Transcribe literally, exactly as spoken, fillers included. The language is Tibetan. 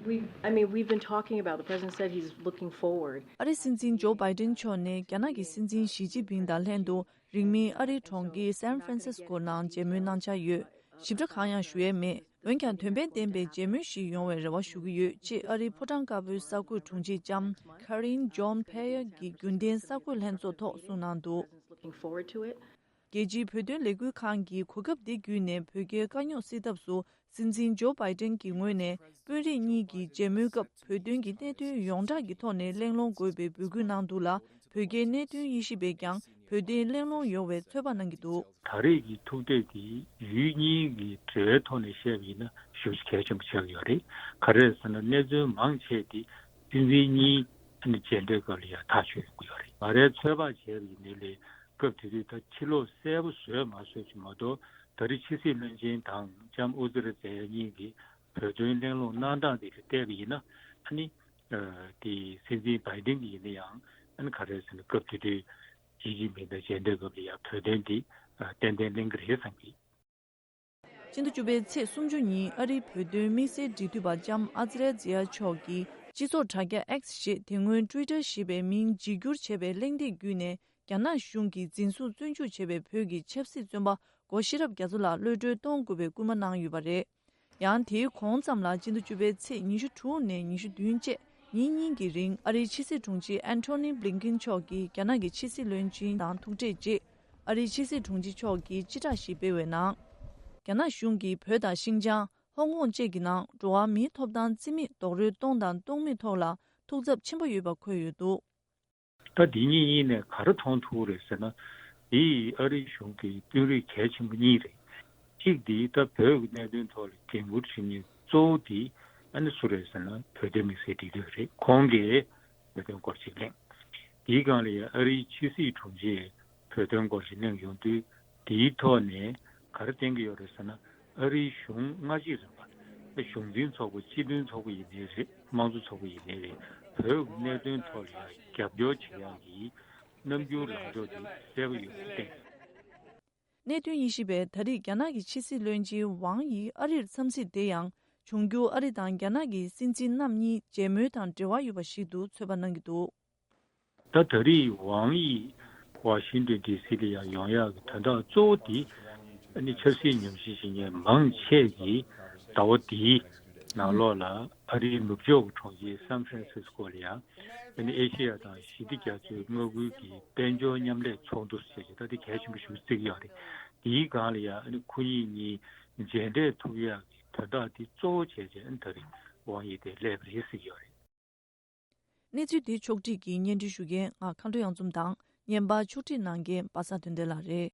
We, I mean, we've been talking about, the president said he's looking forward. ཨ་རིའི་སྲིད་འཛིན་ཇོ་བྷའི་ཏིན་མཆོག་ནས་རྒྱ་ནག་གི་སྲིད་འཛིན་ཞི་ཅིན་ཕིང་དང་ལྷན་དུ་རིང་མིན་ཨ་རིའི་གྲོང་ཁྱེར་སན་ཧྥ་རན་སིས་ཀོ་ནང་མཇལ་མོལ་གནང་འཆར་ཡོད། ཞིབ་ཕྲ་གང་ཡང་ཞུ་ཡས་མེད། འོན་ཀྱང་དོན་ཕན་ལྡན་པའི་མཇལ་མོལ་ཞིག་ཡོང་བའི་རེ་བ་ཞུ་གི་ཡོད་ཅེས་ཨ་རིའི་ཕོ་བྲང་དཀར་པོའི་གསར་འགོད་དྲུང་ཆེ་ལྕམ་Karine Jean-Pierre གྱིས་རྒྱུན་ལྡན་གསར་འགོད་ལྷན་ཚོགས་ཐོག་གསུངས་གནང་འདུག། Looking forward to it. རྒྱལ་སྤྱིའི་བོད་དོན་ལས་འགུལ་ཁང་གིས་གོ་སྐབས་འདི་བརྒྱུད་ནས་བོད་རྒྱའི་དཀའ་རྙོག་སེལ་ཐབས་སུ་སྲིད་འཛིན་ཇོ་བྷའི་ཏིན་གྱི་ངོས་ནས་དཔོན་རིགས་གཉིས་ཀྱི་མཇལ་མོལ་སྐབས་བོད་དོན་གྱི་གནད་དོན་ཡོངས་གྲགས་ཀྱི་ཐོག་ནས་གླེང་སློང་དགོས་པའི་འབོད་སྐུལ་གནང་འདུག་ལ། བོད་རྒྱའི་གནད་དོན་དབྱེ་ཞིབ་པས་ཀྱང་བོད་དོན་གླེང་སློང་ཡོང་བའི་ཚོད་དཔག་གནང་གི་འདུག། ད་རེས་ཀྱི་ཐུག་འཕྲད་འདི་ཡུལ་གཉིས་ཀྱི་འབྲེལ་བའི་ཐོག་ནས་བཤད་པ་ཡིན་ན་ཞེ་པོ་ཅིག་གལ་ཆེན་པོ་ཆགས་ཀྱི་ཡོད་རེད། ག་རེ་ཟེར་ན་གནད་དོན་མང་ཆེ་འདི་སྲིད་འཛིན་གཉིས་ཨ་ནི་མཇལ་འཕྲད་སྐབས་ལ་ཡང་ཐག་གཅོད་ཡོང་གི་ཡོད་རེད། ང་རའི་ཚོད་དཔག་བྱས་པ་ཡིན་ན་ལས་སྐབས་དེ་དུས་ད་ཕྱི་ལོགས་གསལ་པོ་བཟོས་མ་བཟོས་ཅིག་མ་གཏོགས། ད་རེས་ཕྱི་སྲིད་བློན་ཆེན་དང་ལྕམ་ཨོ་ཛི་ར་ཛེ་ཡ་གཉིས་ཀྱིས་བོད་དོན་གླེང་སློང་གནང་སྟངས་དེ་ལ་བལྟས་པ་ཡིན་ན་ཨ་ནི། ཨ། དེ་སྲིད་འཛིན་བྷའི་ཏིན་གྱིས་ཡིན་ན་ཡང་ཨ་ནི་ག་རེ་ཟེར་ན་སྐབས་དེ་དུས་ཞི་ཅིན་ཕིང་དང་མཇལ་འཕྲད་སྐབས་ལ་ཡང་བོད་དོན་དེ་ཨ་ཏན་ཏན་གླེང་གི་རེད་བསམ་གི། སྤྱི་ཟླ་བཅུ་པའི་ཚེས་སུམ་ཅུ་ཉིན་ཨ་རིའི་བོད་དོན་དམིགས་བསལ་འབྲེལ་མཐུད་པ་ལྕམ་ཨ་ཛི་རལ་ཛི་ཡ་མཆོག་གིས་སྤྱི་ཚོགས་དྲ་རྒྱ་X ཞེས་དེ་སྔོན་Twitter ཞེས་པའི་མིང་བརྗེ་བསྒྱུར་བྱས་པའི་གླེང་སྟེགས་བརྒྱུད་ནས་རྒྱ་ནག་གཞུང་གིས་འཛིན་བཟུང་བཙོན་འཇུག་བྱས་པའི་བོད་ཀྱི་ཆབ་སྲིད་བཙོན་པ་སྒོ་ཤེས་རབ་རྒྱ་མཚོ་ལགས་གློད་གྲོལ་གཏོང་དགོས་པའི་སྐུལ་མ་གནང་ཡོད་པ་རེད། ཡང་དེའི་གོང་ཙམ་ལ་སྤྱི་ཟླ་བཅུ་པའི་ཚེས་ཉི་ཤུ་དྲུག་ནས་ཉི་ཤུ་བདུན་བཅས་ཉིན་གཉིས་ཀྱི་རིང་ཨ་རིའི་ཕྱི་སྲིད་དྲུང་ཆེ་Antony Blinken མཆོག་གིས་རྒྱ་ནག་གི་ཕྱི་སྲིད་བློན་ཆེན་དང་ཐུག་འཕྲད་རྗེས། ཨ་རིའི་ཕྱི་སྲིད་དྲུང་ཆེ་མཆོག་གིས་སྤྱི་བསྒྲགས་ཤིག་སྤེལ་བའི་ནང་། རྒྱ་ནག་གཞུང་གིས་བོད་དང་ཤིན་ཅང་། ཧོང་ཀོང་བཅས་ཀྱི་ནང་འགྲོ་བ་མིའི་ཐོབ་ཐང་རྩིས་མེད་རྡོག་རོལ་གཏོང་དང་གཏོང་མུས་ཐོག་ལ་ཐུགས་འཚབ་ཆེན་པོ་ཡོད་པ་འཁོད་ཡོད་འདུག། ད་འདི་གཉིས་གཉིས་ནས་ག་རེ་མཐོང་ཐུབ་རེད་ཟེར་ན། འདི་ཨ་རིའི་གཞུང་གི་དཔོན་རིགས་གལ་ཆེན་པོ་གཉིས་རེད། གཅིག་འདི་ད་བོད་ཀྱི་གནད་དོན་ཐོག་ལ་འགན་འཁུར་བྱེད་མཁན་གཙོ་བོ་འདི་ཨ་ནི་སུ་རེད་ཟེར་ན་བོད་དོན་དམིགས་བསལ་འབྲེལ་མཐུད་རེད། ཁོང་གིས་བོད་དོན་སྐོར་ཅིག་གླེང་། དེའི་སྒང་ལ་ཡང་ཨ་རིའི་ཕྱི་སྲིད་དྲུང་ཆེས་བོད་དོན་སྐོར་ཞིག་གླེང་ཡོང་དུས། དེའི་ཐོག་ནས་ག་རེ་བསྟན་གྱི་ཡོད་རེད་ཟེར་ན། ཨ་རིའི་གཞུང་སྔ་ཕྱི་རིམ་པ། གཞུང་འཛིན་ཚོགས་པ། སྤྱི་མཐུན་ཚོགས་པ་ཡིན་ནའི་རེད། དམངས་གཙོ་ཚོགས་པ་ཡིན་ནའི་རེད། བོད་ཀྱི་གནད་དོན་ཐོག་ལ་ཡང་རྒྱབ་སྐྱོར་བྱེད་ཡག་གི་རྣམ་འགྱུར་ལངས་ཕྱོགས་དེ་གསལ་པོ་ཡོད་པ་བསྟན། གནད་དོན་དབྱེ་ཞིབ་པས་ད་རེས་རྒྱ་ནག་གི་ཕྱི་སྲིད་བློན་ཆེན་ཝང་ཡི་ཨ་རིར་འཚམས་གཟིགས་དེ་ཡང་། འབྱུང་འགྱུར་ཨ་རི་དང་རྒྱ་ནག་གི་སྲིད་འཛིན་རྣམ་གཉིས་མཇལ་མོལ་དང་འབྲེལ་བ་ཡོད་པ་ཞིག་ཏུ་ཚོད་དཔག་གནང་གི་འདུག། ད་ད་རེས་ཝང་ཡི་ཝ་ཤིང་ཏོན་ཌི་སི་ལ་ཡང་ཡོང་ཡག་གི་དོན་དག་གཙོ་བོ་དེ་ཨ་ནི་ཆབ་སྲིད་ཉམས་ཞིབ་བྱེད་མཁན་མང་ཆེ་གིས་ཟླ་བ་འདིའི་ནང་ལོགས་ལ་ཨ་རིའི་ནུབ་ཕྱོགས་ཀྱི་གྲོང་ཁྱེར་སན་ཧྥ་རན་སིས་ཀོ་ལ་ཡང་ཨ་ནི་ཨེ་ཤེ་ཡ་དང་ཞི་བདེ་རྒྱ་མཚོའི་མངའ་ཁུལ་གྱི་དཔལ་འབྱོར་མཉམ་ལས་ཚོགས་འདུ་ཟེར་གྱི་ད་དེ་གལ་ཆེན་པོ་ཞིག་བརྩི་གི་ཡོད་རེད། དེའི་སྒང་ལ་ཡང་ཨ་ནི་ཁོ་གཉིས་གཉིས་མཇལ་འཕྲད་ཐུབ་ཡག་གི་དོན་དག་དེ་གཙོ་བོ་བྱས་བྱས་ཨ་ནི་ད་རེས་ཝང་ཡི་དེ་སླེབས་པ་རེད་ཟེར་གྱི་ཡོད་རེད། གནས་ཚུལ་འདི་ཕྱོགས་སྒྲིག་གིས་སྙན་སྒྲོན་ཞུ་མཁན་ང་མཁའ་འགྲོ་གཡང་འཛོམས་དང་། བརྙན་པར་ཕྱོགས་སྒྲིག་གནང་མཁན་པ་སངས་དོན་ལྡན་ལགས་རེད།